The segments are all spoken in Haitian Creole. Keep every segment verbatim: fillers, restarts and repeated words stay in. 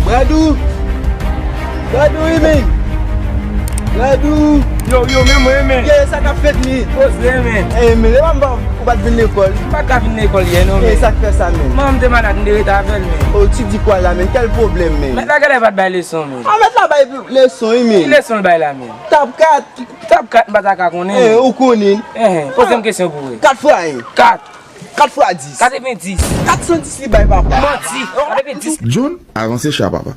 Radou! Radou, wi, men! Radou! Yo, yo, men mwen, men. Ye, sa k ap fèt, men? Poze, men. Ey, men, e pa m pa, ou pa t vin lekòl? M pa t ka vin lekòl yè, non, men. E sa k fè sa, men? Manman m te malad, m te rete avè l, men. O, ti di kwa la, men? Kèl pwoblèm, men? Mèt la genlè pa t bay leson, men. A, mèt la bay leson, wi, men. Ki leson l bay la, men? Tab kat. Tab kat, m pa ta ka konnen, men. E, ou konnen. Enhen, poze m kesyon pou wè. Kat fwa en. Kat. Kat fwa dis. Katrevendis. Kat san dis li bay, papa. Manti. Katrevendis. John, avanse cha, papa.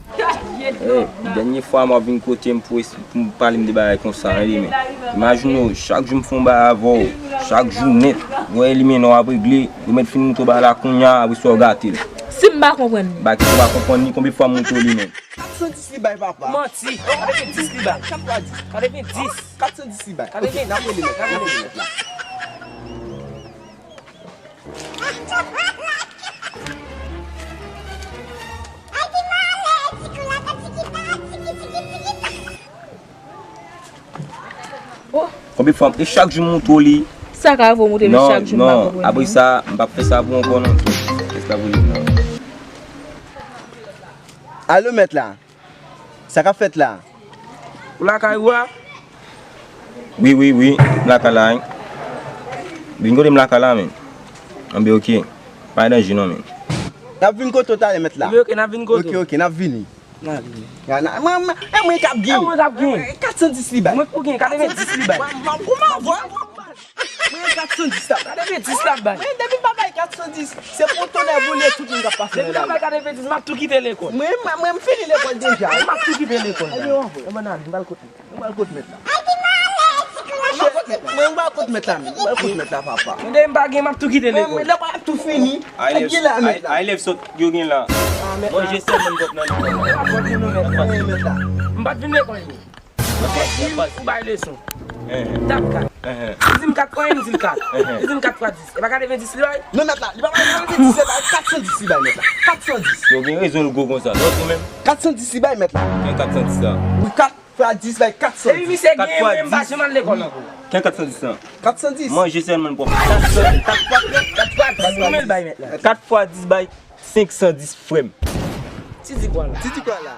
Eh, dènye fwa m ap vin kote m pou es-, pou m pale m de bagay konsa, wi, men. Imajine w, chak jou m fè yon bagay avè w, chak jou nèt, w wè li men w ap regle, ou mèt fin moutre w bagay la kounye a, apre sa w gate l. Si m pa konprann li. Bagay ke w pa konprann li, konbyen fwa m moutre w li menm? Kat san dis li bay, papa. Manti. Katrevendis li bay. Kat fwa dis. Katrevendis. Kat san dis li bay. Katrevendis. Ok, n ap rele mèt la, n ap rele mèt la. Konbyen fwa m, e chak jou m moutre w li? Sa ka rive w moutre m li chak jou, m pa konprann. Non, non, apre sa, m p ap fè sa pou ankò, non. Kès la pou li, non. Alo, mèt la. Sa k ap fèt la? Ou lakay ou a? Wi, wi, wi, m lakay la, wi. Vin kote m lakay la, men. Anben, ok. Pa gen danje, non, men. N ap vin kote w talè, mèt la. Anben, ok, n ap vin kote w. Ok, ok, n ap vini. N ap vini. Ya, na, mwen, mwen, e mwen k ap gen. E mwen k ap gen. Kat san dis li bay. Mwen pou gen, katrevendis li bay. Mwen, mwen, kouman, mwen? Mwen kat san dis la. Katrevendis l ap bay. Mwen depi m pa bay kat san dis, se pou tonè boule tout moun k ap pase nan lari. Depi m pa bay katrevendis, m ap tou kite lekòl. Mwen, mwen, mwen, m fini lekòl deja. M ap tou kite lekòl. Ebyen, w ap wè. Ebyen, n ale, m pral kot mèt la. M pral kot mèt la. Mwen, m pral kot mèt la, men. M pral kot mèt la, papa. Mwen, depi m pa gen, m ap tou kite lekòl. Mwen, lekòl ap tou fini. Ay, lèv, ay, lèv sot yo gen la. Manje sèlman m pwòp nan li. M pa t vin lekòl, men. Bay leson. Tab kat. Li di m kat fwa en, m di l kat. Li di m kat fwa dis. E pa katrevendis li bay? Non, mèt la, li pa bay katrevendis, li bay kat san dis li bay, mèt la. Kat san dis. Yo gen rezon l gwo konsa. Lòt ou menm? Kat san dis li bay, mèt la. Gen kat san dis la. Wi, kat fwa dis bay kat san dis. Epi misye gen, men m pa janm al lekòl ankò. Gen kat san dis la. Kat san dis. Manje sèlman l pwòp. Kat san dis. Kat fwa dis. Konbyen l bay, mèt la? Kat fwa dis bay senk san dis, frè m. Ti di kwa la? Ti di kwa la?